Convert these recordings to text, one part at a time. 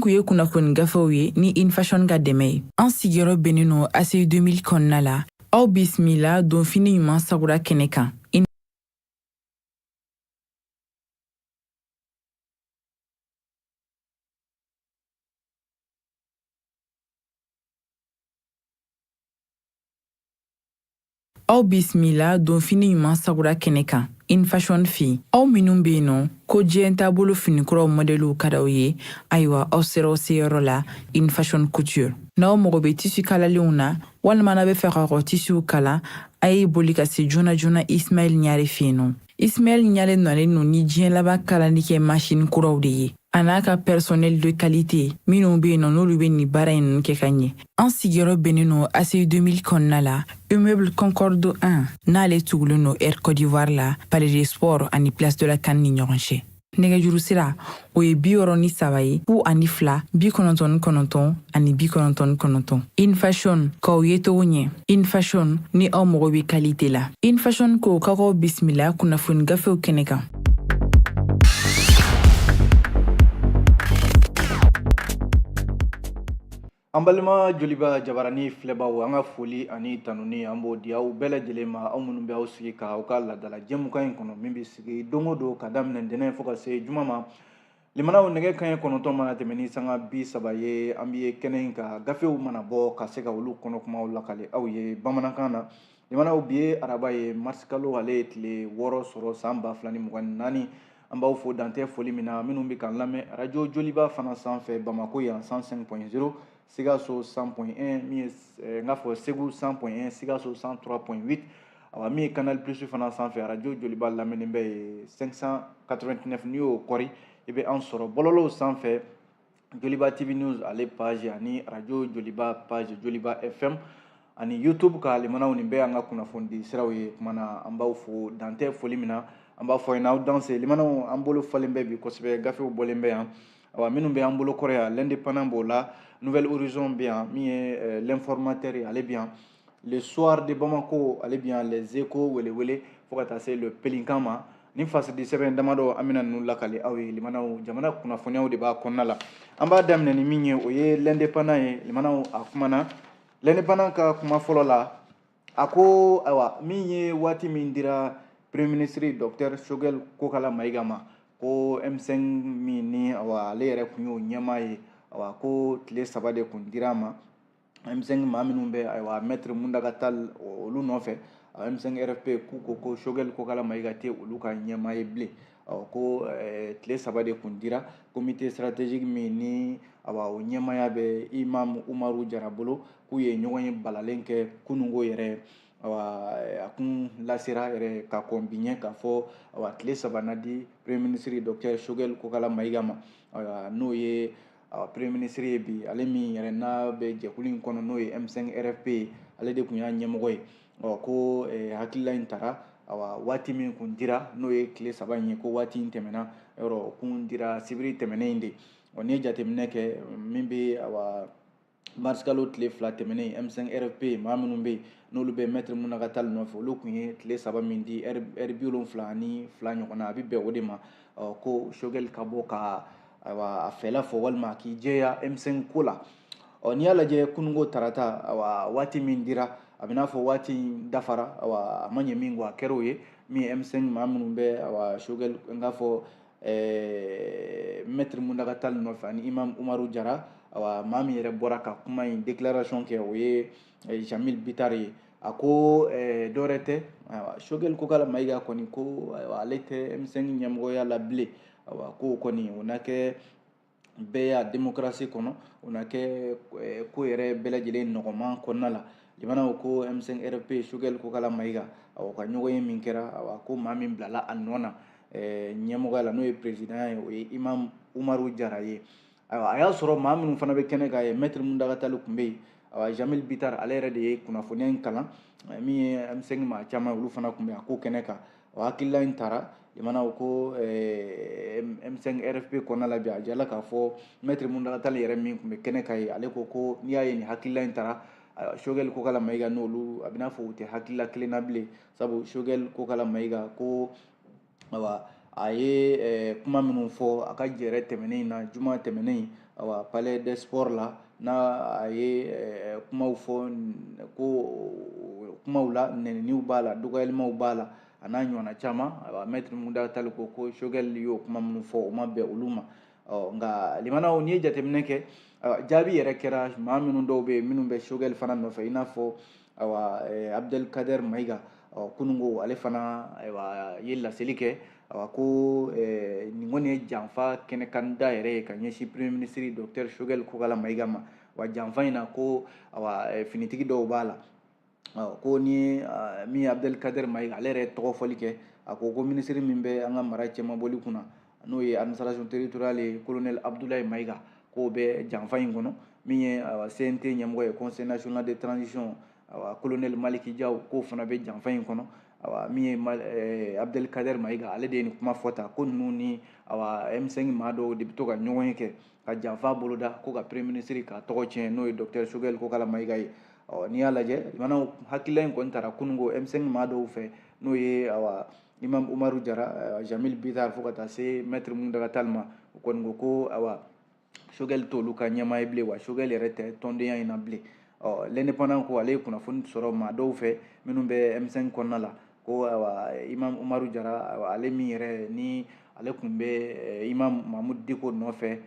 Nin kun ye kunnafoni gafew ye ni Infashion ka dɛmɛ ye. An sigiyɔrɔ bɛnnen don ACI 2000 kɔnɔna la. Aw bisimila donfini ɲuman sagura kɛnɛ kan. Aw bisimila donfini ɲuman sagura kɛnɛ kan Infashion fɛ. Aw minnu bɛ yen nɔ ko diɲɛ taabolo finikuraw mɔdɛliw ka d'aw ye, ayiwa, aw sera aw seyɔrɔ la, Infashion Couture. N'aw mago bɛ tissu kalalenw na, walima n'aw bɛ fɛ k'aw ka tissuw kala, a ye boli ka se joona joona Ismaɛl Ɲare fɛ yen nɔ. Ismaɛl Ɲare nalen don ni diɲɛ laban kalali kɛ machine kuraw de ye, a n'a ka personnel de qualité minnu bɛ yen nɔ, n'olu bɛ nin baara in ninnu kɛ ka ɲɛ. An sigiyɔrɔ bɛnnen don ACI 2000 kɔnɔna la, immeuble Concorde 1, n'ale tugulen don Air Côte d'Ivoire la, Palais des Sports ani Place de la CAN ni ɲɔgɔn cɛ. Nɛgɛjuru sira, o ye 63 ye, 02 99 ani 99. Infashion k'aw ye cogo ɲɛ. Infashion, ni aw mago bɛ qualité la, Infashion ko k'aw bisimila kunnafoni gafew kɛnɛ kan. An balima Joliba jabarani filɛbaw, an ka foli ani tanuni, an b'o di aw bɛɛ lajɛlen ma, aw minnu bɛ aw sigi ka aw ka laadala jɛmukan in kɔnɔ, min bɛ sigi don o don ka daminɛ ntɛnɛn fo ka se juma ma. Limanaw, nɛgɛ kanɲɛ 9 mana tɛmɛ ni sanga 30 ye, an bɛ ye kɛnɛ in kan, gafew mana bɔ ka se ka olu kɔnɔ kumaw lakale aw ye bamanankan na. Limanaw, bi ye araba ye, marisikalo ale ye tile 6 sɔrɔ san 2024. An b'aw fo dantɛ foli min na, minnu bɛ k'an lamɛn arajo Joliba fana sanfɛ Bamako yan 105.0, Sikaso 100.1, min ye n k'a fɔ Segu 100.1, Sikaso 103.8. Awa, min ye Canal Plus fana sanfɛ, arajo Joliba lamɛnnen bɛ ye 589, n'i y'o kɔri, i bɛ an sɔrɔ bɔlɔlɔw sanfɛ, Joliba TV News ale page ani arajo Joliba page, Joliba FM ani YouTube ka. Limanaw, nin bɛɛ y'an ka kunnafoni siraw ye. Kuma na, an b'aw fo dantɛ foli min na, an b'a fɔ aw danse. Limanaw, an bolo falen bɛ bi kosɛbɛ, gafew bɔlen bɛ yan. Awa, minnu bɛ an bolo kɔrɔ yan, L'Indépendant b'o la, Nouvel Horizon bɛ yan, min ye L'Informateur ye, ale bɛ yan, Le Soir de Bamako ale bɛ yan, Les Échos, Welewele, fo ka taa se Le Pélican ma. Ni fasidi sɛbɛn damadɔ, an bɛna ninnu lakale aw ye. Limanaw, jamana kunnafoniyaw de b'a kɔnɔna la. An b'a daminɛ ni min ye, o ye L'Indépendant ye. Limanaw, a kumana L'Indépendant ka kuma fɔlɔ la, a ko ayiwa, min ye waati min dira premier ministre docteur Choguel Kokala Maïga ma, ko M5 min ni awa ale yɛrɛ kun y'o ɲɛmaa ye, awa ko tile 3 de kun dira a ma. M5 maa minnu bɛ, ayiwa, maître Mountaga Tall olu nɔfɛ, M5 RFP, k'u ko ko Choguel Kokala Maïga tɛ olu ka ɲɛmaa ye bilen. Ko tile 3 de kun dira comité stratégique min ni awa o ɲɛmaaya bɛ Imam Umaru Jara bolo, k'u ye ɲɔgɔn ye balalen kɛ kununko yɛrɛ. Awa, a kun lasera yɛrɛ ka kɔn bi ɲɛ k'a fɔ awa tile 3 na di premier ministre docteur Choguel Kokala Maïga ma, ayiwa, n'o ye premier ministre ye bi, ale min yɛrɛ n'a bɛ jɛkulu in kɔnɔ, n'o ye M5 RFP ye, ale de kun y'a ɲɛmɔgɔ ye. Ɔ ko hakilila in tara, awa waati min kun dira, n'o ye tile 3 in ye, ko waati in tɛmɛna yɔrɔ kun dira sibiri tɛmɛnen in de. Ɔ n'i ye jateminɛ kɛ, min bɛ awa marisikalo tile 2 tɛmɛnen, M5 RFP maa minnu bɛ yen n'olu bɛ maître Mountaga Tall nɔfɛ, olu kun ye tile 3 min di, ɛri 72 ɲɔgɔn na, a bɛ bɛn o de ma. Ɔ ko Choguel ka bɔ ka ayiwa a fɛla fɔ walima k'i jɛya M5 ko la. Ɔ n'i y'a lajɛ, kununko tarata, awa waati min dira, a bɛ n'a fɔ waati in dafara. Awa, a ma ɲɛ min kɔ, a kɛra o ye. Min ye M5 maa minnu bɛ awa Choguel, n k'a fɔ maître Mountaga Tall nɔfɛ ani Imam Umaru Jara, awa maa min yɛrɛ bɔra ka kuma in déclaration kɛ, o ye Jamil Bittar ye. A ko dɔwɛrɛ tɛ, ayiwa, Choguel Kokala Maïga kɔni ko ayiwa ale tɛ M5 ɲɛmɔgɔya la bilen. Ayiwa, ko kɔni o na kɛ bɛɛ y'a démocratie kɔnɔ, o na kɛ ko yɛrɛ bɛɛ lajɛlen nɔgɔman kɔnɔna la. Limanaw, ko M5 RFP Choguel Kokala Maïga, awa ka ɲɔgɔn ye min kɛra, awa ko maa min bilala a nɔ na ɲɛmɔgɔya la, n'o ye président ye, o ye Imam Umaru Jara ye. Ayiwa, a y'a sɔrɔ maa minnu fana bɛ kɛnɛ kan ye, maître Mountaga Tall tun bɛ yen, awa Jamil Bittar ale yɛrɛ de ye kunnafoniya in kalan, min ye M5 maa caman, olu fana tun bɛ a ko kɛnɛ kan. O hakilila in tara. Limanaw, ko M5 RFP kɔnɔna la bi, a jala k'a fɔ maître Mountaga Tall yɛrɛ min tun bɛ kɛnɛ kan ye, ale ko ko n'i y'a ye nin hakilila in tara, Choguel Kokala Maïga n'olu, a bɛ n'a fɔ u tɛ hakilila kelen na bilen, sabu Choguel Kokala Maïga ko awa a ye kuma minnu fɔ a ka jɛrɛ tɛmɛnen in na, juma tɛmɛnen, awa Palais des Sports la, n'a a ye kumaw fɔ, ko kumaw la nɛniniw b'a la, dɔgɔyalimaw b'a la, a n'a ɲɔgɔnna caman. Awa, maître Mountaga Tall ko Choguel y'o kuma minnu fɔ, o ma bɛn olu ma. Ɔ nka limanaw, n'i ye jateminɛ kɛ, jaabi yɛrɛ kɛra maa minnu dɔw bɛ yen minnu bɛ Choguel fana nɔfɛ, i n'a fɔ awa Abdelkader Maïga. Ɔ kununko ale fana, ayiwa, ye laseli kɛ, awa, ko nin kɔni ye janfa kɛnɛkanda yɛrɛ ye ka ɲɛsin premier ministre docteur Choguel Kokalla Maïga ma. Wa janfa in na, ko awa finitigi dɔw b'a la. Ko ni min ye Abdelkader Maïga, ale yɛrɛ ye tɔgɔ fɔli kɛ. A ko ministre min bɛ an ka mara cɛmabɔli kunna, n'o ye administration territoriale ye, colonel Abdoulaye Maïga, k'o bɛ janfa in kɔnɔ. Min ye CNT ɲɛmɔgɔ ye, Conseil national de transition, awa, colonel Malick Diaw, k'o fana bɛ janfa in kɔnɔ. Awa, min ye Abdelkader Maïga, ale de ye nin kuma fɔ ta, ko ninnu ni awa M5 maa dɔw de bɛ to ka ɲɔgɔn ye kɛ ka janfa boloda, ko ka premier ministre ka tɔgɔ tiɲɛ, n'o ye docteur Choguel Kokalla Maïga ye. Ɔ n'i y'a lajɛ, limanaw, hakilila in kɔni taara kununko M5 maa dɔw fɛ, n'o ye awa Imam Umaru Jara, Jamil Bitar, fo ka taa se maître Mountaga Tall ma. O kɔni ko awa Choguel t'olu ka ɲɛmaa ye bilen, wa Choguel yɛrɛ tɛ tɔndenya in na bilen. Ɔ L'Indépendant ko ale ye kunnafoni sɔrɔ maa dɔw fɛ minnu bɛ M5 kɔnɔna la, ko awa Imam Umaru Jara, ale min yɛrɛ ni ale tun bɛ Imam Mahmoud Dicko nɔfɛ,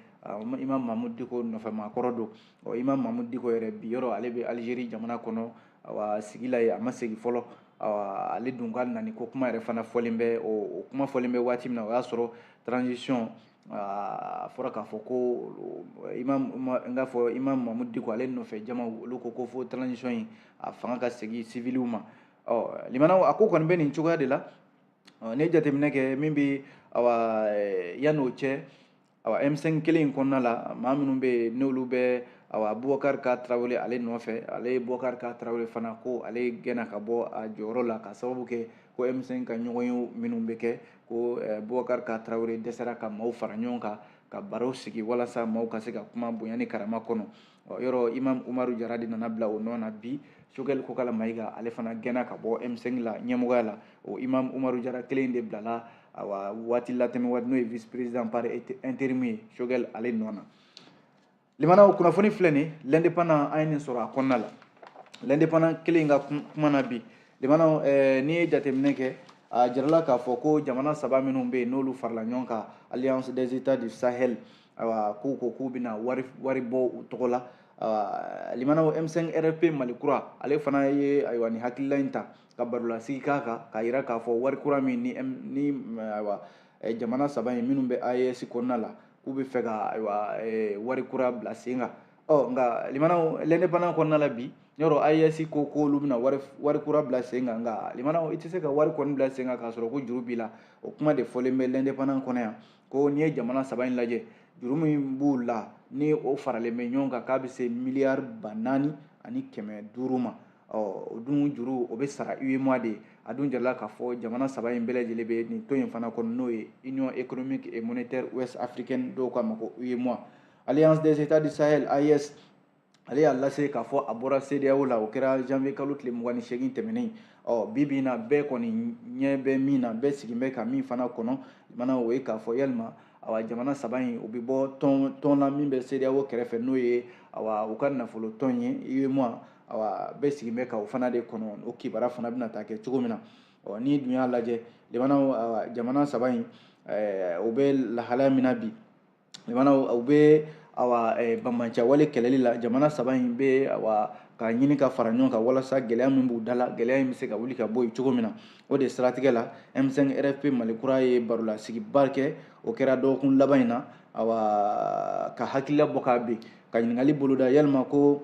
Imam Mahmoud Dicko nɔfɛ maakɔrɔ don. Ɔ Imam Mahmoud Dicko yɛrɛ, bi yɔrɔ ale bɛ Algérie jamana kɔnɔ, awa sigi la yen, a ma segin fɔlɔ. Awa ale dun ka nani ko kuma yɛrɛ fana fɔlen bɛ, o kuma fɔlen bɛ waati min na, o y'a sɔrɔ transition a fɔra k'a fɔ ko imam, n k'a fɔ Imam Mahmoud Dicko ale nɔfɛ jama, olu ko fo transition in a fanga ka segin civiliw ma. Ɔ limanaw, a ko kɔni bɛ nin cogoya de la. N'i ye jateminɛ kɛ, min bɛ awa yan'o cɛ, awa M5 kelen in kɔnɔna la, maa minnu bɛ yen n'olu bɛ awa Boubacar K Traoré ale nɔfɛ, ale ye Boubacar K Traoré fana ko ale gɛnna ka bɔ a jɔyɔrɔ la, ka sababu kɛ ko M5 ka ɲɔgɔnyew minnu bɛ kɛ, ko Boubacar K Traoré dɛsɛra ka maaw fara ɲɔgɔn kan ka baro sigi walasa maaw ka se ka kuma bonya ni karama kɔnɔ. Yɔrɔ Imam Umaru Jara de nana bila o nɔ na. Bi Choguel Kokalla Maïga, ale fana gɛnna ka bɔ M5 la ɲɛmɔgɔya la. O Imam Umaru Jara kelen de bilala, awa, waati latɛmɛ waati, n'o ye vice président par intérim ye Choguel ale nɔ na. Limanaw, kunnafoni filɛ nin, L'Indépendant, an ye nin sɔrɔ a kɔnɔna la. L'Indépendant kelen ka kuma na bi, limanaw, n'i ye jateminɛ kɛ, a jirala k'a fɔ ko jamana saba minnu bɛ yen n'olu farala ɲɔgɔn kan, Alliance des États du Sahel, awa, k'u ko k'u bɛna wari bɔ u tɔgɔ la. Limanaw, M5 RFP Mali kura, ale fana ye ayiwa nin hakilila in ta ka barolasigi k'a kan, k'a yira k'a fɔ wari kura min ni ayiwa jamana saba in minnu bɛ AES kɔnɔna la, k'u bɛ fɛ ka ayiwa wari kura bila sen kan. Ɔ nka limanaw, L'Indépendant kɔnɔna la bi, yɔrɔ AES ko k'olu bɛna wari kura bila sen kan. Nka limanaw, i tɛ se ka wari kɔni bila sen kan k'a sɔrɔ ko juru b'i la. O kuma de fɔlen bɛ L'Indépendant kɔnɔ yan, ko n'i ye jamana saba in lajɛ, juru min b'u la ni o faralen bɛ ɲɔgɔn kan, k'a bɛ se miliyari 4500 ma. Ɔ o dun juru, o bɛ sara UEMOA de ye. A dun jirala k'a fɔ jamana saba in bɛɛ lajɛlen bɛ nin tɔn in fana kɔnɔ, n'o ye Union économique et monétaire ouest africaine, dɔw k'a ma ko UEMOA. Alliance des États du Sahel, AES, ale y'a lase k'a fɔ a bɔra CEDEAO la. O kɛra janvier kalo tile 28 tɛmɛnen. Ɔ bi bi in na, bɛɛ kɔni ɲɛ bɛ min na, bɛɛ sigin bɛ ka min fana kɔnɔ mana, o ye k'a fɔ yalima awa jamana saba in, u bɛ bɔ tɔn la min bɛ CEDEAO kɛrɛfɛ, n'o ye awa u ka nafolo tɔn ye UEMOA. Awa bɛɛ sigin bɛ ka o fana de kɔnɔ, o kibaruya fana bɛna taa kɛ cogo min na. Ɔ n'i dun y'a lajɛ, limanaw, jamana saba in, o bɛ lahalaya min na bi, limanaw, u bɛ awa banbanciya kɛlɛli la. Jamana saba in bɛ awa ka ɲini ka fara ɲɔgɔn kan walasa gɛlɛya min b'u da la, gɛlɛya in bɛ se ka wuli ka bɔ yen cogo min na. O de siratigɛ la, M5 RFP Mali kura ye barolasigiba kɛ, o kɛra dɔgɔkun laban in na, awa ka hakilila bɔ k'a bin, ka ɲininkali boloda yalima ko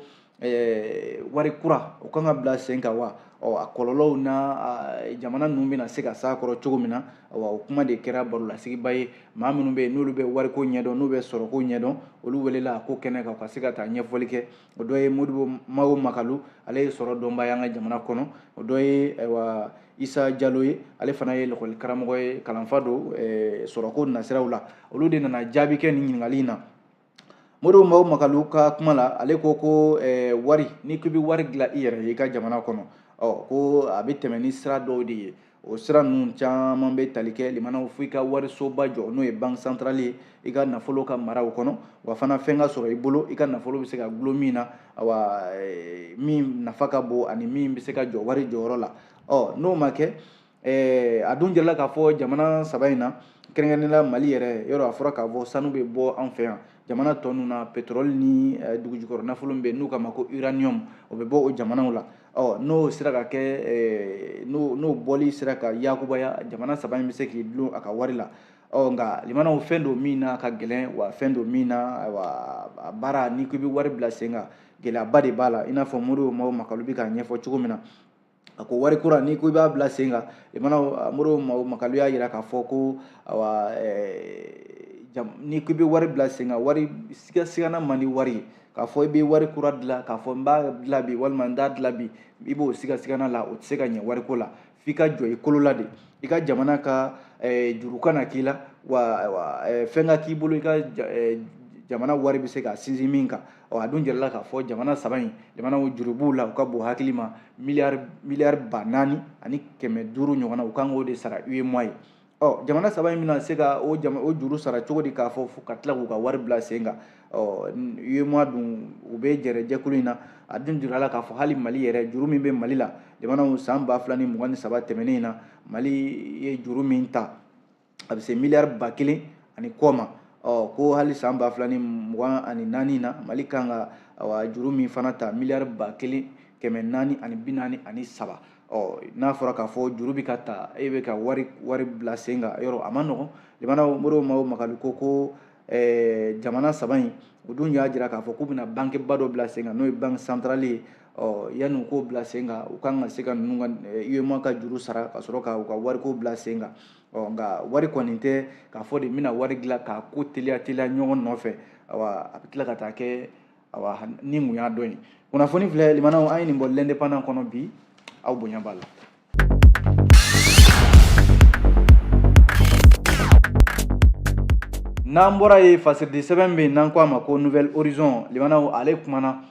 wari kura o kan ka bila sen kan wa? Ɔ a kɔlɔlɔw na jamana ninnu bɛna se ka s'a kɔrɔ cogo min na. Awa o kuma de kɛra barolasigiba ye. Maa minnu bɛ yen n'olu bɛ wariko ɲɛdɔn, n'u bɛ sɔrɔko ɲɛdɔn, olu welela a ko kɛnɛ kan ka se ka taa ɲɛfɔli kɛ. O dɔ ye Modibo Mao Makalu, ale ye sɔrɔ dɔnba ye an ka jamana kɔnɔ. O dɔ ye ayiwa Isa Jalo ye, ale fana ye lakɔli karamɔgɔ ye, kalanfa don sɔrɔko nasiraw la. Olu de nana jaabi kɛ nin ɲininkali in na. Modibo Mao Makalu ka kuma la, ale ko wari, n'i ko i bɛ wari dilan i yɛrɛ ye i ka jamana kɔnɔ, ɔ ko a bɛ tɛmɛ ni sira dɔw de ye. O sira ninnu caman bɛ tali kɛ limanaw fo i ka warisoba jɔ, n'o ye banque centrale ye, i ka nafolo ka mara o kɔnɔ, wa fana fɛn ka sɔrɔ i bolo i ka nafolo bɛ se ka dulon min na, awa min nafa ka bon ani min bɛ se ka jɔ wari jɔyɔrɔ la. Ɔ n'o ma kɛ, a dun jirala k'a fɔ jamana saba in na, kɛrɛnkɛrɛnnenya la Mali yɛrɛ, yɔrɔ a fɔra k'a fɔ sanu bɛ bɔ an fɛ yan. Jamana tɔ ninnu na, pétrole ni dugujukɔrɔ nafolo min bɛ yen n'u k'a ma ko uranium, o bɛ bɔ o jamanaw la. Ɔ n'o sera ka kɛ, n'o bɔli sera ka yakubaya, jamana saba in bɛ se k'i dulon a ka wari la. Ɔ nka limanaw, fɛn don min na ka gɛlɛn, wa fɛn don min na, ayiwa, a baara, n'i ko i bɛ wari bila sen kan, gɛlɛyaba de b'a la. I n'a fɔ Modibo Mao Makalu bɛ k'a ɲɛfɔ cogo min na, a ko wari kura, n'i ko i b'a bila sen kan, limanaw, Modibo Mao Makalu y'a jira k'a fɔ ko ayiwa, n'i ko i bɛ wari bila sen kan, wari sigana man di wari ye. K'a fɔ i bɛ wari kura dilan, k'a fɔ n b'a dilan bi walima n t'a dilan bi, i b'o siga sigana la, o tɛ se ka ɲɛ wariko la. F'i ka jɔ i kolo la de, i ka jamana ka juru kana k'i la, wa fɛn ka k'i bolo i ka jamana wari bɛ se ka sinsin min kan. Ɔ a dun jirala k'a fɔ jamana saba in, jamanaw juru b'u la, u ka bon hakili ma miliyari 4500 ɲɔgɔnna, u kan k'o de sara UEMOA ye. Ɔ jamana saba in bɛna se ka o juru sara cogo di k'a fɔ ka tila k'u ka wari bila sen kan? Ɔ UEMOA dun, u bɛ jɛrɛ jɛkulu in na. A dun jirala k'a fɔ hali Mali yɛrɛ, juru min bɛ Mali la, jamanaw, san 2023 tɛmɛnen in na, Mali ye juru min ta, a bɛ se miliyari 1000 ani kɔ ma. Ɔ ko hali san 2024 na, Mali kan ka awa juru min fana ta, miliyari 1443. Ɔ n'a fɔra k'a fɔ juru bɛ ka ta, e bɛ ka wari bila sen kan, yɔrɔ a ma nɔgɔn. Limanaw, Modibo Mao Makalu ko jamana saba in, u dun y'a jira k'a fɔ k'u bɛna banque ba dɔ bila sen kan, n'o ye banque centrale ye. Ɔ yanni u k'o bila sen kan, u kan ka se ka ninnu ka UEMOA ka juru sara ka sɔrɔ ka u ka wariko bila sen kan. Ɔ nka wari kɔni tɛ k'a fɔ de n bɛna wari dilan k'a ko teliya teliya ɲɔgɔn nɔfɛ, awa a bɛ tila ka taa kɛ awa ni mun y'a dɔn ye. Kunnafoni filɛ limanaw, an ye nin bɔ L'Indépendant kɔnɔ bi, aw bonya b'a la. N'an bɔra yen, fasiridi sɛbɛn bɛ yen n'an ko a ma ko Nouvel Horizon, limanaw, ale kumana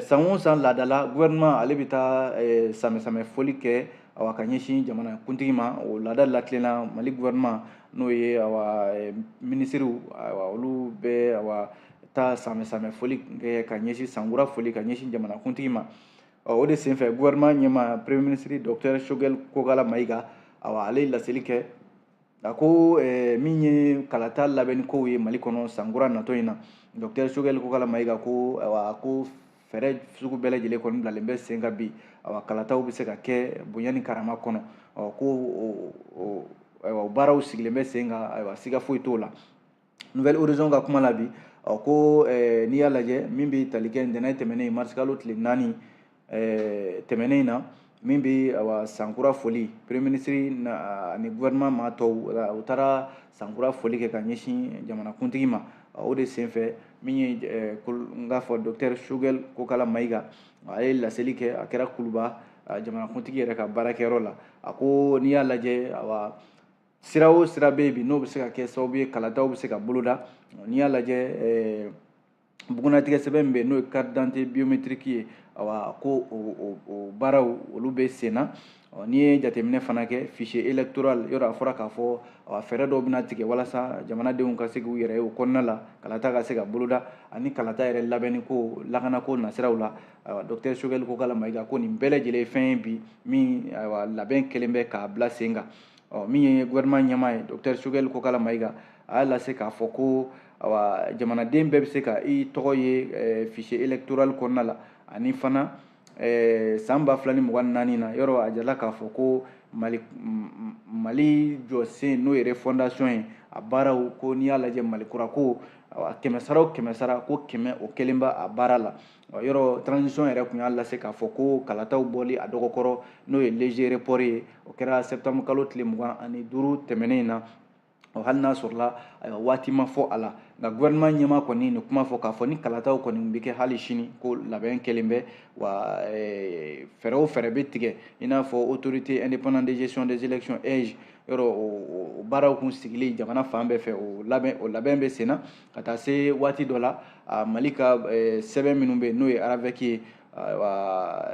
san o san laadala, gouvernement ale bɛ taa samɛ foli kɛ, awa, ka ɲɛsin jamana kuntigi ma. O laada latilenna Mali gouvernement, n'o ye awa minisiriw, awa olu bɛ awa taa samɛ foli kɛ ka ɲɛsin sankura foli ka ɲɛsin jamana kuntigi ma. Ɔ o de senfɛ, gouvernement ɲɛmaa, premier ministre docteur Choguel Kokala Maïga, awa ale ye laseli kɛ. A ko min ye kalata labɛnni kow ye Mali kɔnɔ sankura natɔ in na, docteur Choguel Kokala Maïga ko awa ko fɛɛrɛ sugu bɛɛ lajɛlen kɔni bilalen bɛ sen kan bi, awa kalataw bɛ se ka kɛ bonya ni karama kɔnɔ. Ɔ ko ayiwa, o baaraw sigilen bɛ sen kan, ayiwa siga foyi t'o la. Nouvel Horizon ka kuma la bi, ɔ ko n'i y'a lajɛ, min bɛ tali kɛ ntɛnɛn tɛmɛnen, marisikalo tile 4 tɛmɛnen in na, min bɛ awa sankura foli, premier ministre ani gouvernement maa tɔw, u taara sankura foli kɛ ka ɲɛsin jamanakuntigi ma. O de senfɛ, min ye n k'a fɔ docteur Choguel Kokala Maïga, a ye laseli kɛ. A kɛra Kuluba jamanakuntigi yɛrɛ ka baarakɛyɔrɔ la. A ko n'i y'a lajɛ, awa sira o sira bɛ yen bi n'o bɛ se ka kɛ sababu ye kalataw bɛ se ka boloda, n'i y'a lajɛ bugunnatigɛ sɛbɛn min bɛ yen n'o ye carte d'identité biométrique ye, awa ko o baaraw olu bɛ sen na. N'i ye jateminɛ fana kɛ, fichier électoral, yɔrɔ a fɔra k'a fɔ awa fɛɛrɛ dɔw bɛna tigɛ walasa jamanadenw ka se k'u yɛrɛ ye o kɔnɔna la, kalata ka se ka boloda, ani kalata yɛrɛ labɛnni ko, lakanako nasiraw la. Ayiwa, docteur Choguel Kokala Maïga ko nin bɛɛ lajɛlen ye fɛn ye bi min ayiwa labɛn kɛlen bɛ k'a bila sen kan. Ɔ min ye gouvernement ɲɛmaa ye, docteur Choguel Kokala Maïga, a y'a lase k'a fɔ ko awa jamanaden bɛɛ bɛ se ka i tɔgɔ ye fichier électoral kɔnɔna la, ani fana san 2024 na, yɔrɔ a jirala k'a fɔ ko Mali jɔsen, n'o ye refondation ye, a baaraw ko n'i y'a lajɛ Mali kura ko, kɛmɛ sara o kɛmɛ sara, ko 100 o kelen b'a a baara la. Yɔrɔ transition yɛrɛ tun y'a lase k'a fɔ ko kalataw bɔli a dɔgɔkɔrɔ, n'o ye léger report ye, o kɛra septembre kalo tile 25 tɛmɛnen in na. Ɔ hali n'a sɔrɔla ayiwa waati ma fɔ a la, nka gouvernement ɲɛmaa kɔni nin kuma fɔ k'a fɔ ni kalataw kɔni bɛ kɛ hali sini, ko labɛn kɛlen bɛ, wa fɛɛrɛ o fɛɛrɛ bɛ tigɛ, i n'a fɔ autorité indépendante de gestion des élections AIGE, yɔrɔ o baaraw kun sigili jamana fan bɛɛ fɛ, o labɛn bɛ sen na ka taa se waati dɔ la. Mali ka sɛbɛn minnu bɛ yen, n'o ye RAVEC ye. Ayiwa,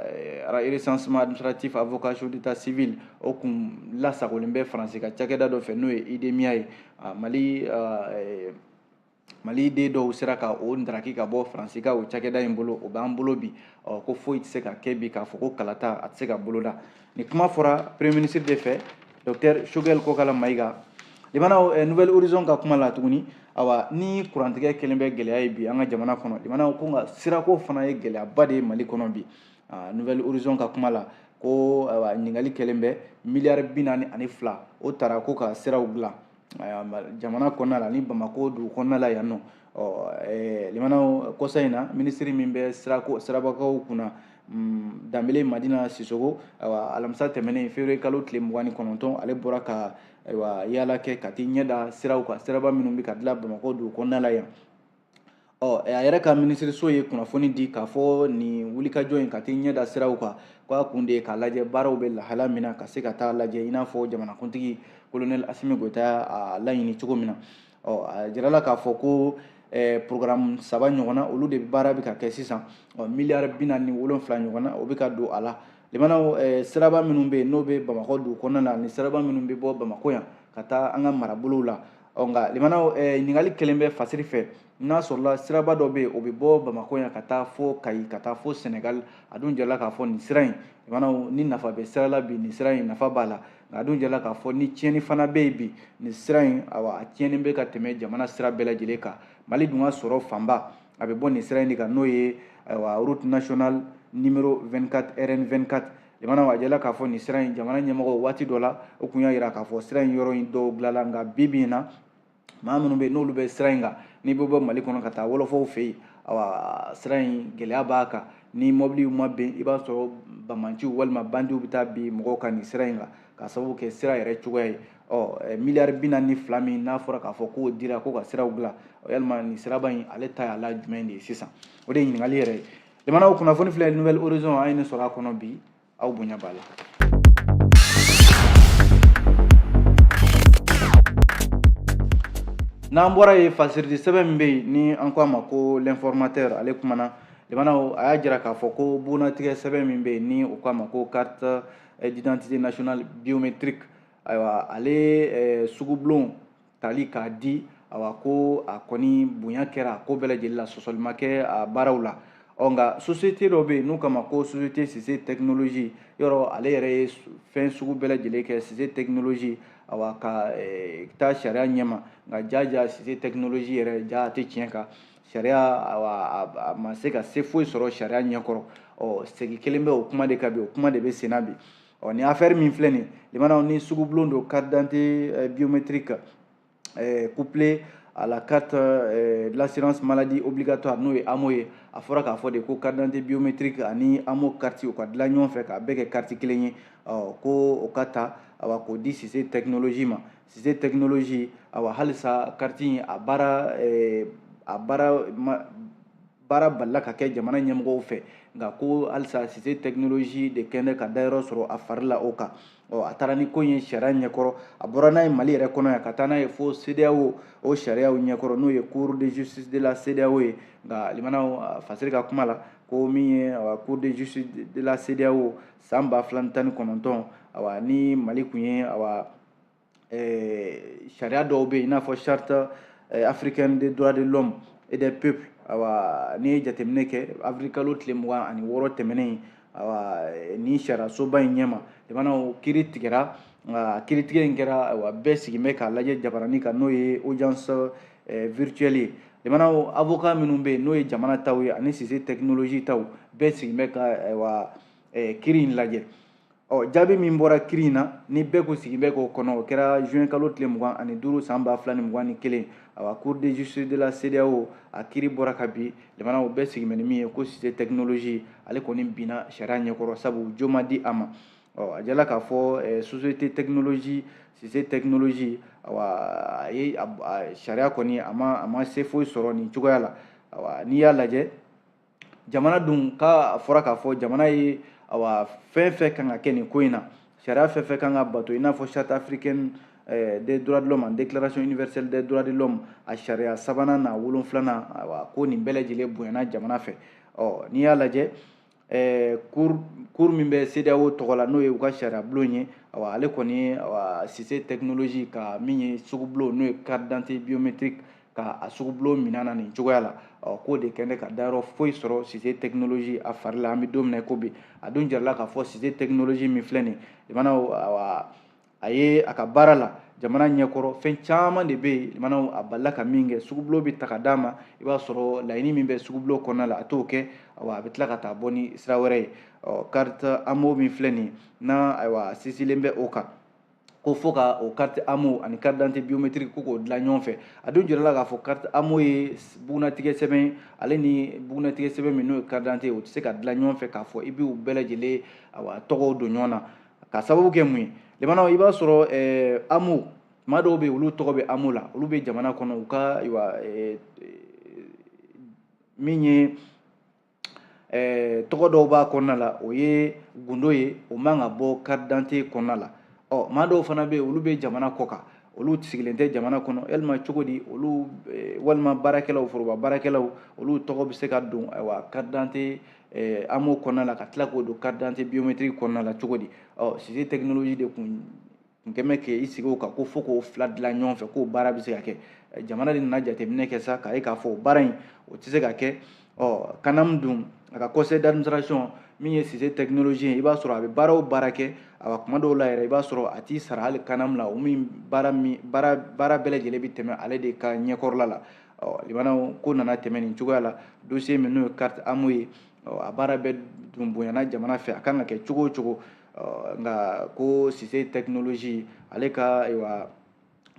recensement administratif à vocation d'état civil, o kun lasagolen bɛ Faransi ka cakɛda dɔ fɛ, n'o ye IDEMIA ye. Mali den dɔw sera ka o ndaraki ka bɔ Faransi ka o cakɛda in bolo, o b'an bolo bi. Ɔ, ko foyi tɛ se ka kɛ bi k'a fɔ ko kalata a tɛ se ka boloda. Nin kuma fɔra premier ministre de fɛ, docteur Choguel Kokala Maïga. Limanaw, Nouvel Horizon ka kuma la tuguni. Awa, ni kurantigɛ kelen bɛ gɛlɛya ye bi an ka jamana kɔnɔ, limanaw, ko nka sirako fana ye gɛlɛyaba de ye Mali kɔnɔ bi. Nouvel Horizon ka kuma la ko ayiwa, ɲininkali kɛlen bɛ miliyari 42, o taara ko ka siraw dilan jamana kɔnɔna la ni Bamako dugu kɔnɔna la yan nɔ. Ɔ, limanaw, kɔsa in na, minisiri min bɛ sirako sirabakaw kunna, Danbele Madina Sisoko, ayiwa, alamisa tɛmɛnen, février kalo tile 29, ale bɔra ka ayiwa yaala kɛ ka t'i ɲɛ da siraw kan, siraba minnu bɛ ka dilan Bamakɔ dugu kɔnɔna la yan. Ɔ, a yɛrɛ ka minisiriso ye kunnafoni di k'a fɔ nin wulikajɔ in ka t'i ɲɛ da siraw kan, k'a kun de ye k'a lajɛ baaraw bɛ lahala min na, ka se ka taa lajɛ i n'a fɔ jamanakuntigi colonel Assimi Goïta a laɲini cogo min na. Ɔ, a jirala k'a fɔ ko programme 3 ɲɔgɔnna, olu de baara bɛ ka kɛ sisan. Ɔ, miliyari 47 ɲɔgɔnna, o bɛ ka don a la. Limanaw, siraba minnu bɛ yen, n'o bɛ Bamakɔ dugu kɔnɔna la, ani siraba minnu bɛ bɔ Bamakɔ yan ka taa an ka marabolow la. Ɔ, nka limanaw, ɲininkali kelen bɛ Fasiri fɛ, n'a sɔrɔla siraba dɔ bɛ yen, o bɛ bɔ Bamakɔ yan ka taa fo Kayi, ka taa fo Senegal. A dun jirala k'a fɔ nin sira in, limanaw, ni nafa bɛ sira la bi, nin sira in nafa b'a la. Nka a dun jirala k'a fɔ ni tiɲɛni fana bɛ yen bi, nin sira in, awa, a tiɲɛni bɛ ka tɛmɛ jamana sira bɛɛ lajɛlen kan. Mali dun ka sɔrɔ fanba a bɛ bɔ nin sira in de kan, n'o ye ayiwa route nationale numéro 24, RN 24. Limanaw, a jirala k'a fɔ nin sira in, jamana ɲɛmɔgɔ waati dɔ la, o kun y'a jira k'a fɔ sira in yɔrɔ in dɔw dilanla. Nka bi bi in na, maa minnu bɛ yen, n'olu bɛ sira in kan, n'i bɛ bɔ Mali kɔnɔ ka taa wɔlɔfɔw fɛ yen, awa, sira in gɛlɛya b'a kan. Ni mɔbiliw ma bɛn, i b'a sɔrɔ bamanciw walima bandiw bɛ taa bin mɔgɔw kan nin sira in kan, k'a sababu kɛ sira yɛrɛ cogoya ye. Ɔ, miliyari 42 min n'a fɔra k'a fɔ k'o dira ko ka siraw dilan, yalima nin siraba in ale ta y'a la jumɛn de ye sisan? O de ye ɲininkali yɛrɛ ye. Limanaw, kunnafoni filɛ, Nouvel Horizon, an ye nin sɔrɔ a kɔnɔ bi, aw bonya b'a la. N'an bɔra yen, fasiridi sɛbɛn min bɛ yen, ni an ko a ma ko L'Informateur, ale kumana. Limanaw, a y'a jira k'a fɔ ko bugunnatigɛ sɛbɛn min bɛ yen, ni o ko a ma ko carte d'identité nationale biométrique, ayiwa, ale sugubulon tali k'a di, awa, ko a kɔni bonya kɛra a ko bɛɛ lajɛlen la, sɔsɔli ma kɛ a baaraw la. Ɔ, nka société dɔ bɛ yen n'u kama ko société Cissé Technologie, yɔrɔ ale yɛrɛ ye fɛn sugu bɛɛ lajɛlen kɛ, Cissé Technologie, awa, ka taa sariya ɲɛma. Nka jaja Cissé Technologie yɛrɛ ja a tɛ tiɲɛ kan sariya, awa, a ma se ka se foyi sɔrɔ sariya ɲɛkɔrɔ. Ɔ, segin kelen bɛ o kuma de kan bi, o kuma de bɛ senna bi. Ɔ, nin affaire min filɛ nin, limanaw, ni sugubulon don, carte d'identité biométrique couplée à la carte de l'assurance maladie obligatoire, n'o ye AMO ye. A fɔra k'a fɔ de ko carte d'identité biométrique ani AMO carte, o ka dilan ɲɔgɔn fɛ k'a bɛɛ kɛ carte kelen ye. Ɔ, ko o ka ta, awa, k'o di Cissé Technologie ma. Cissé Technologie, awa, halisa carte in a baara baara balila ka kɛ jamana ɲɛmɔgɔw fɛ. Nka ko halisa Cissé Technologie de kɛn bɛ ka dayɔrɔ sɔrɔ a fari la o kan. Ɔ, a taara ni ko in ye sariya ɲɛkɔrɔ, a bɔra n'a ye Mali yɛrɛ kɔnɔ yan ka taa n'a ye fo CEDEAO o sariyaw ɲɛkɔrɔ, n'o ye Cour de justice de la CEDEAO ye. Nka limanaw, Fasiri ka kuma la, ko min ye Cour de justice de la CEDEAO, san 2019, awa, ni Mali kun ye, awa, sariya dɔw bɛ yen, i n'a fɔ Charte africaine des droits de l'homme et des peuples, awa, n'i ye jateminɛ kɛ, avril kalo tile 26 tɛmɛnen, awa, ni sariyasoba in ɲɛma, limanaw, kiiri tigɛra. Nka kiiritigɛ in kɛra, ayiwa, bɛɛ sigin bɛ k'a lajɛ jabarani kan, n'o ye audience virtuelle ye. Limanaw, avocat minnu bɛ yen, n'o ye jamana taw ye ani Cissé Technologie taw, bɛɛ sigin bɛ ka, ayiwa, kiiri in lajɛ. Ɔ, jaabi min bɔra kiiri in na, ni bɛɛ ko sigi bɛ k'o kɔnɔ, o kɛra juin kalo tile 25 san 2021. Awa, Cour de justice de la CEDEAO a kiiri bɔra ka bi. Limanaw, bɛɛ sigin bɛ ni min ye, ko Cissé Technologie ale kɔni binna sariya ɲɛkɔrɔ, sabu jo ma di a ma. Ɔ, a jala k'a fɔ société technologie Cissé Technologie, awa, a ye sariya kɔni a ma se foyi sɔrɔ nin cogoya la. Awa, n'i y'a lajɛ, jamana dun k'a fɔra k'a fɔ jamana ye, awa, fɛn fɛn kan ka kɛ nin ko in na, sariya fɛn fɛn kan ka bato, i n'a fɔ Charte africaine des droits de l'homme, Déclaration universelle des droits de l'homme, a sariya sabanan n'a wolonfilanan, awa, ko nin bɛɛ lajɛlen bonyana jamana fɛ. Ɔ, n'i y'a lajɛ, Cour min bɛ CEDEAO tɔgɔ la, n'o ye u ka sariya bulon ye, awa ale kɔni ye awa Cissé Technologie ka min ye sugubulon, n'o ye carte d'identité biométrique, ka a sugubulon minɛ na nin cogoya la. Ɔ k'o de kɛn bɛ ka dayɔrɔ foyi sɔrɔ Cissé Technologie a fari la. An bɛ don min na i ko bi, a dun jirala k'a fɔ Cissé Technologie min filɛ nin ye, limanaw, awa a ye a ka baara la jamana ɲɛkɔrɔ, fɛn caman de bɛ yen, limanaw, a balila ka min kɛ. Sugubulon bɛ ta ka d'a ma, i b'a sɔrɔ laɲini min bɛ sugubulon kɔnɔna la, a t'o kɛ. Awa a bɛ tila ka taa bɔ ni sira wɛrɛ ye. Ɔ carte AMO min filɛ nin ye, n'a ayiwa sinsinlen bɛ o kan, ko fo ka o carte AMO ani carte d'identité biométrique ko k'o dilan ɲɔgɔn fɛ. A dun jirala k'a fɔ carte AMO ye bugunnatigɛ sɛbɛn, ale ni bugunnatigɛ sɛbɛn min n'o ye carte d'identité ye, o tɛ se ka dilan ɲɔgɔn fɛ k'a fɔ i b'u bɛɛ lajɛlen awa tɔgɔw don ɲɔgɔn na. Ka sababu kɛ mun ye? Limanaw, i b'a sɔrɔ AMO maa dɔw bɛ yen, olu tɔgɔ bɛ AMO la, olu bɛ jamana kɔnɔ, u ka ayiwa min ye tɔgɔ dɔw b'a kɔnɔna la, o ye gundo ye, o man ka bɔ carte d'identité kɔnɔna la. Ɔ maa dɔw fana bɛ yen, olu bɛ jamana kɔ kan, olu sigilen tɛ jamana kɔnɔ, yalima cogo di olu, walima baarakɛlaw, foroba baarakɛlaw, olu tɔgɔ bɛ se ka don ayiwa carte d'identité AMO kɔnɔna la, ka tila k'o don carte d'identité biométrique kɔnɔna la cogo di? Ɔ Cissé Technologie de kun kɛn bɛ k'i sigi o kan ko fo k'o fila dilan ɲɔgɔn fɛ, k'o baara bɛ se ka kɛ. Jamana de nana jateminɛ kɛ sa, k'a ye k'a fɔ o baara in, o tɛ se ka kɛ. Ɔ CANAM dun, a ka conseil d'administration, min ye Cissé Technologie ye, i b'a sɔrɔ a bɛ baara o baara kɛ, awa kuma dɔw la yɛrɛ, i b'a sɔrɔ a t'i sara hali CANAM la, o min baara min baara bɛɛ lajɛlen bɛ tɛmɛ ale de ka ɲɛkɔrɔla la. Ɔ limanaw, ko nana tɛmɛ nin cogoya la. Dossier min n'o ye carte AMO ye, ɔ a baara bɛɛ dun bonyana jamana fɛ, a kan ka kɛ cogo o cogo. Ɔ nka ko Cissé Technologie ale ka ayiwa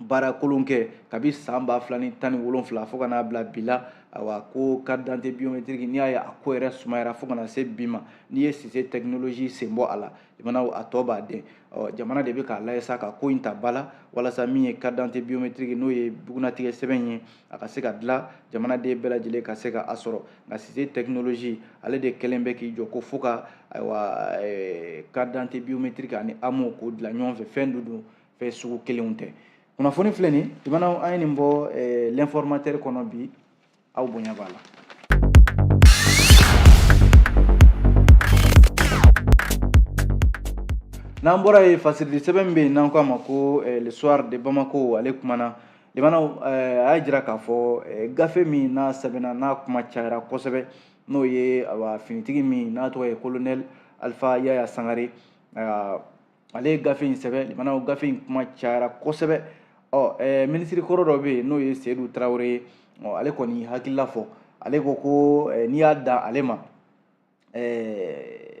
baara kolon kɛ kabi san 2017 fo ka n'a bila bi la, awa ko carte d'identité biométrique, n'i y'a ye a ko yɛrɛ sumayara fo ka na se bi ma, n'i ye Cissé Technologie sen bɔ a la, limanaw, a tɔ b'a den. Ɔ jamana de bɛ k'a lajɛ sa ka ko in ta ba la, walasa min ye carte d'identité biométrique, n'o ye bugunnatigɛ sɛbɛn ye, a ka se ka dilan, jamanaden bɛɛ lajɛlen ka se ka a sɔrɔ. Nka Cissé Technologie ale de kɛlen bɛ k'i jɔ ko fo ka ayiwa carte d'identité biométrique ani AMO k'o dilan ɲɔgɔn fɛ, fɛn dun don, fɛn sugu kelenw tɛ. Kunnafoni filɛ nin, limanaw, an ye nin bɔ L'Informateur kɔnɔ bi, aw bonya b'a la. N'an bɔra yen, fasirili sɛbɛn min bɛ yen n'an ko a ma ko Le Soir de Bamako, ale kumana, limanaw, a y'a jira k'a fɔ gafe min n'a sɛbɛnna, n'a kuma cayara kosɛbɛ, n'o ye awa finitigi min n'a tɔgɔ ye colonel Alpha Yaya Sangare, ale ye gafe in sɛbɛn. Limanaw, gafe in kuma cayara kosɛbɛ. Ɔ minisiri kɔrɔ dɔ bɛ yen, n'o ye Seydou Traoré ye, ɔ ale kɔni hakilila fɔ, ale ko ko n'i y'a dan ale ma,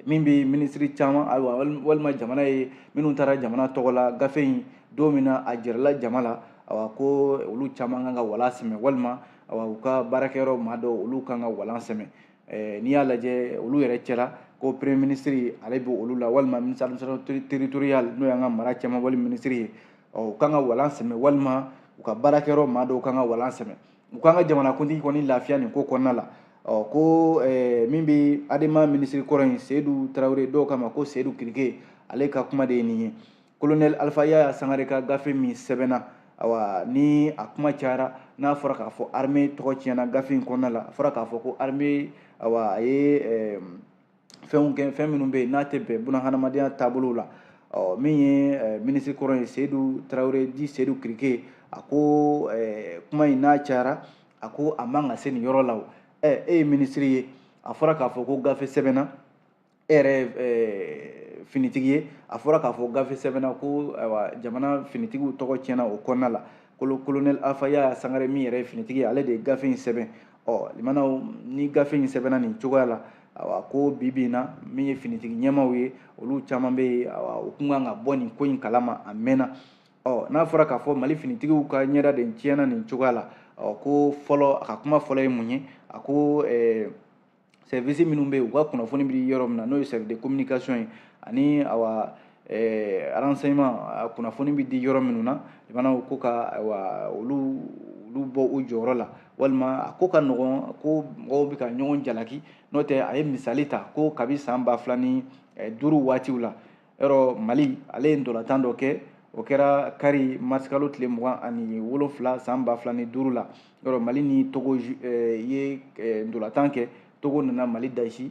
min bɛ minisiri caman, ayiwa walima jamana ye minnu taara jamana tɔgɔ la gafe in don min na a jirala jama la, awa ko olu caman kan ka walan sɛmɛ, walima awa u ka baarakɛyɔrɔ maa dɔw, olu kan ka walan sɛmɛ. N'i y'a lajɛ olu yɛrɛ cɛla, ko premier ministre ale bɛ olu la, walima ministre administration territoriale, n'o y'an ka mara cɛmabɔli ministre ye, ɔ u kan ka walan sɛmɛ, walima u ka baarakɛyɔrɔ maa dɔw kan ka walan sɛmɛ. U kan ka jamanakuntigi kɔni lafiya nin ko kɔnɔna la. Ɔ ko min bɛ ADEMA minisiri kɔrɔ in, Seydou Traoré, dɔw kama ko Seydou Kirike, ale ka kuma de ye nin ye. Colonel Alpha Yaya Sangare ka gafe min sɛbɛnna, awa ni a kuma cayara, n'a fɔra k'a fɔ armée tɔgɔ tiɲɛna gafe in kɔnɔna la, a fɔra k'a fɔ ko armée awa a ye fɛnw kɛ, fɛn minnu bɛ yen n'a tɛ bɛn bunahadamadenya taabolo la. Ɔ min ye minisiri kɔrɔ ye, Seydou Traoré dit Seydou Kirike, a ko kuma in n'a cayara, a ko a man ka se nin yɔrɔ la. O e ye minisiri ye, a fɔra k'a fɔ ko gafe sɛbɛnna, e yɛrɛ finitigi ye, a fɔra k'a fɔ gafe sɛbɛnna ko ayiwa jamana finitigiw tɔgɔ tiɲɛna o kɔnɔna la. Colonel Alpha Yaya Sangare min yɛrɛ ye finitigi ye, ale de ye gafe in sɛbɛn. Ɔ limanaw, ni gafe in sɛbɛnna nin cogoya la, awa ko bi bi in na, min ye finitigi ɲɛmaaw ye, olu caman bɛ yen, awa u kun kan ka bɔ nin ko in kalama a mɛnna. Ɔ n'a fɔra k'a fɔ Mali finitigiw ka ɲɛda de tiɲɛna nin cogoya la, ɔ ko fɔlɔ, a ka kuma fɔlɔ ye mun ye? A ko service minnu bɛ yen, u ka kunnafoni bɛ yɔrɔ min na, n'o ye service de communication ye, ani awa renseignement, kunnafoni bɛ di yɔrɔ minnu na, limanaw, ko ka ayiwa olu bɔ u jɔyɔrɔ la, walima a ko ka nɔgɔn ko mɔgɔw bɛ ka ɲɔgɔn jalaki. N'o tɛ, a ye misali ta ko kabi san 2005 waatiw la, yɔrɔ Mali ale ye ntolantan dɔ kɛ, o kɛra kari marisikalo tile 27 san 2005 la. Yɔrɔ Mali ni Togo ye ntolantan kɛ, Togo nana Mali dasi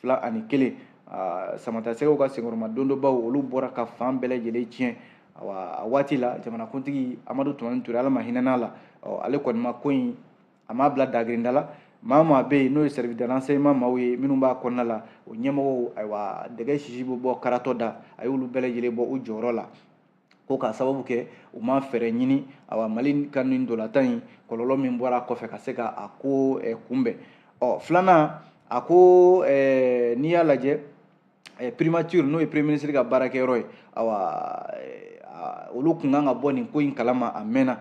2-1. Samatasɛgɛw ka senkɔrɔmadondonbaw olu bɔra ka fan bɛɛ lajɛlen tiɲɛ. Awa, a waati la jamanakuntigi Amadu Tumani Ture, Ala ma hinɛ la, ale kɔni ma ko in, a m'a bila dagirinda la. Maa maa bɛ yen n'o ye service de renseignement maaw ye minnu b'a kɔnɔna la, o ɲɛmɔgɔw, ayiwa, dɛgɛ sisi bɛ bɔ karatɔ da, a y'olu bɛɛ lajɛlen bɔ u jɔyɔrɔ la, ko k'a sababu kɛ u ma fɛɛrɛ ɲini, awa, Mali ka nin ntolatan in kɔlɔlɔ min bɔra a kɔfɛ ka se ka a ko kunbɛn. Ɔ, filanan, a ko n'i y'a lajɛ primature, n'o ye premier ministre ka baarakɛyɔrɔ ye, awa, olu kun kan ka bɔ nin ko in kalama a mɛnna.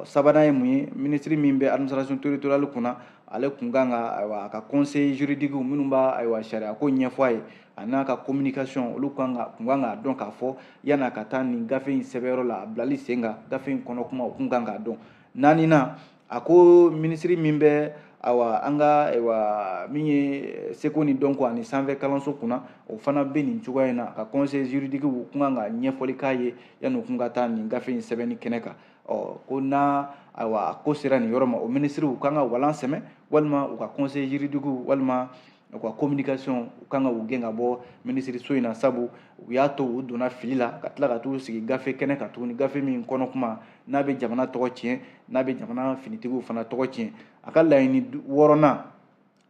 Sabanan ye mun ye? Ministre min bɛ administration territoriale kunna, ale kun kan ka, ayiwa, a ka conseil juridique minnu b'a, ayiwa, sariya ko ɲɛfɔ a ye, a n'a ka communication, olu kan ka kun kan k'a dɔn k'a fɔ yan'a ka taa nin gafe in sɛbɛnyɔrɔ la, a bilali sen kan gafe in kɔnɔ kuma, u kun kan k'a dɔn. Naaninan, a ko minisiri min bɛ, awa, an ka, ayiwa, min ye seko ni dɔnko ani sanfɛ kalanso kunna, o fana bɛ nin cogoya in na, ka conseil juridique kun kan ka ɲɛfɔli k'a ye yanni u kun ka taa nin gafe in sɛbɛnni kɛnɛ kan. Ɔ, ko n'a, ayiwa, a ko sera nin yɔrɔ ma, o minisiriw kan ka walan sɛmɛ, walima u ka conseil juridique, walima u ka communication, u kan ka u gɛn ka bɔ minisiriso in na, sabu u y'a to u donna fili la ka tila ka t'u sigi gafe kɛnɛ kan tuguni, gafe min kɔnɔ kuma n'a bɛ jamana tɔgɔ tiɲɛ, n'a bɛ jamana finitigiw fana tɔgɔ tiɲɛ. A ka laɲini wɔɔrɔnan,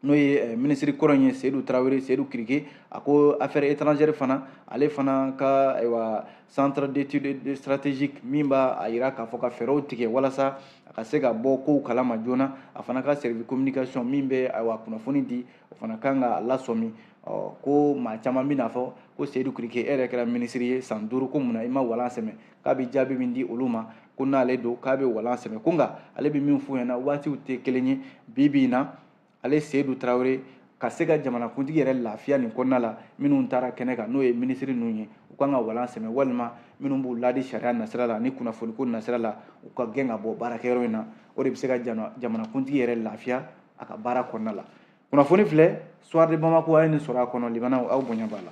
n'o ye minisiri kɔrɔ in ye, Seyidu Tarawele, Seyidu Kirike, a ko affaire étrangère fana, ale fana ka, ayiwa, centre d'études stratégique min b'a a yira k'a fɔ ka fɛɛrɛw tigɛ walasa a ka se ka bɔ kow kalama joona, a fana ka service communication min bɛ, ayiwa, kunnafoni di, o fana kan ka lasɔmi. Ɔ, ko maa caman bɛna fɔ ko Seyidu Kirike, e yɛrɛ kɛra minisiri ye san 5, ko munna i ma walan sɛmɛ? K'a bɛ jaabi min di olu ma, ko n'ale don k'a bɛ walan sɛmɛ, ko nka ale bɛ min f'u ɲɛna, waatiw tɛ kelen ye. Bi bi in na, ale Seyidu Tarawele ka se ka jamanakuntigi yɛrɛ lafiya nin kɔnɔna la, minnu taara kɛnɛ kan, n'o ye minisiri ninnu ye, u kan ka walan sɛmɛ, walima minnu b'u ladi sariya nasira la ni kunnafoniko nasira la, u ka gɛn ka bɔ baarakɛyɔrɔ in na. O de bɛ se ka jamanakuntigi yɛrɛ lafiya a ka baara kɔnɔna la. Kunnafoni filɛ, Soir de Bamako, a ye nin sɔrɔ a kɔnɔ. Limanaw, aw bonya b'a la.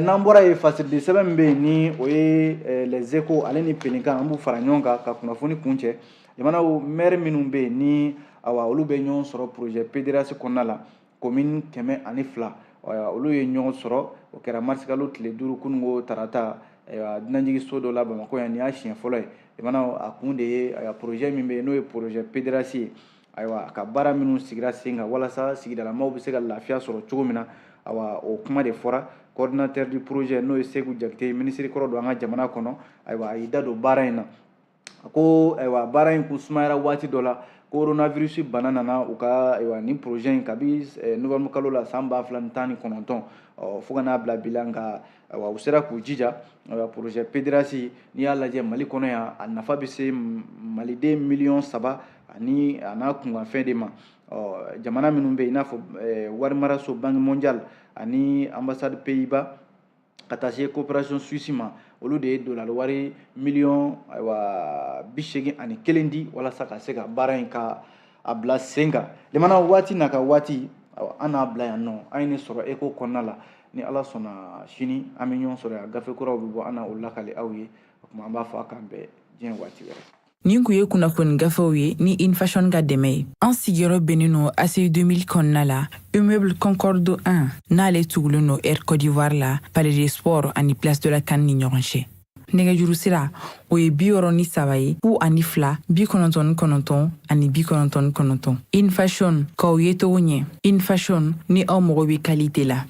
N'an bɔra yen, fasirili sɛbɛn min bɛ yen ni o ye Les Échos, ale ni Pelinkan, an b'u fara ɲɔgɔn kan ka kunnafoni kuncɛ. Jamanaw maire minnu bɛ yen ni, awa, olu bɛ ɲɔgɔn sɔrɔ projet PDRAS kɔnɔna la, commune 102, olu ye ɲɔgɔn sɔrɔ. O kɛra marisikalo tile 5, kununko tarata, dunanjiginso dɔ la Bamakɔ yan. Nin y'a siɲɛ fɔlɔ ye. Jamanaw, a kun de ye, ayiwa, projet min bɛ yen n'o ye projet PDRAS ye, ayiwa, a ka baara minnu sigira sen kan walasa sigidalamaw bɛ se ka lafiya sɔrɔ cogo min na, awa, o kuma de fɔra. Coordinateur du projet, n'o ye Seku Jakite, minisiri kɔrɔ don an ka jamana kɔnɔ, ayiwa, a y'i da don baara in na. A ko, ayiwa, baara in kun sumayara waati dɔ la, coronavirus bana nana u ka, ayiwa, nin projet in kabi novembre kalo la san 2019 fo ka n'a bila bi la. Nka, ayiwa, u sera k'u jija. Ayiwa, projet PDRAS, n'i y'a lajɛ Mali kɔnɔ yan, a nafa bɛ se maliden miliyɔn 3 ani a n'a kunkanfɛn de ma. Ɔ, jamana minnu bɛ yen, i n'a fɔ warimaraso Banque mondiale ani ambassade Pays-Bas, ka taa se coopération suisse ma, olu de ye dolari wari miliyɔn, ayiwa, 81 di walasa ka se ka baara in ka a bila sen kan. Limana, waati n'a ka waati, an n'a bila yan nɔ. An ye nin sɔrɔ Eko kɔnɔna la. Ni Ala sɔnna, sini an bɛ ɲɔgɔn sɔrɔ yan, gafe kuraw bɛ bɔ, an na o lakale aw ye. O tuma, an b'a fɔ a k'an bɛn diɲɛ waati wɛrɛ. Nin kun ye kunnafoni gafew ye ni Infashion ka dɛmɛ ye. An sigiyɔrɔ bɛnnen no ACI 2000 kɔnɔna la, immeuble Concorde 1, n'ale tugulen no Air Côte d'Ivoire la, Palais des Sports ani Place de la CAN ni ɲɔgɔn cɛ. Nɛgɛjuru sira, o ye 63 ye, 02 99 ani 99. Infashion, k'aw ye togo ɲɛ. Infashion, ni aw mago bɛ qualité la.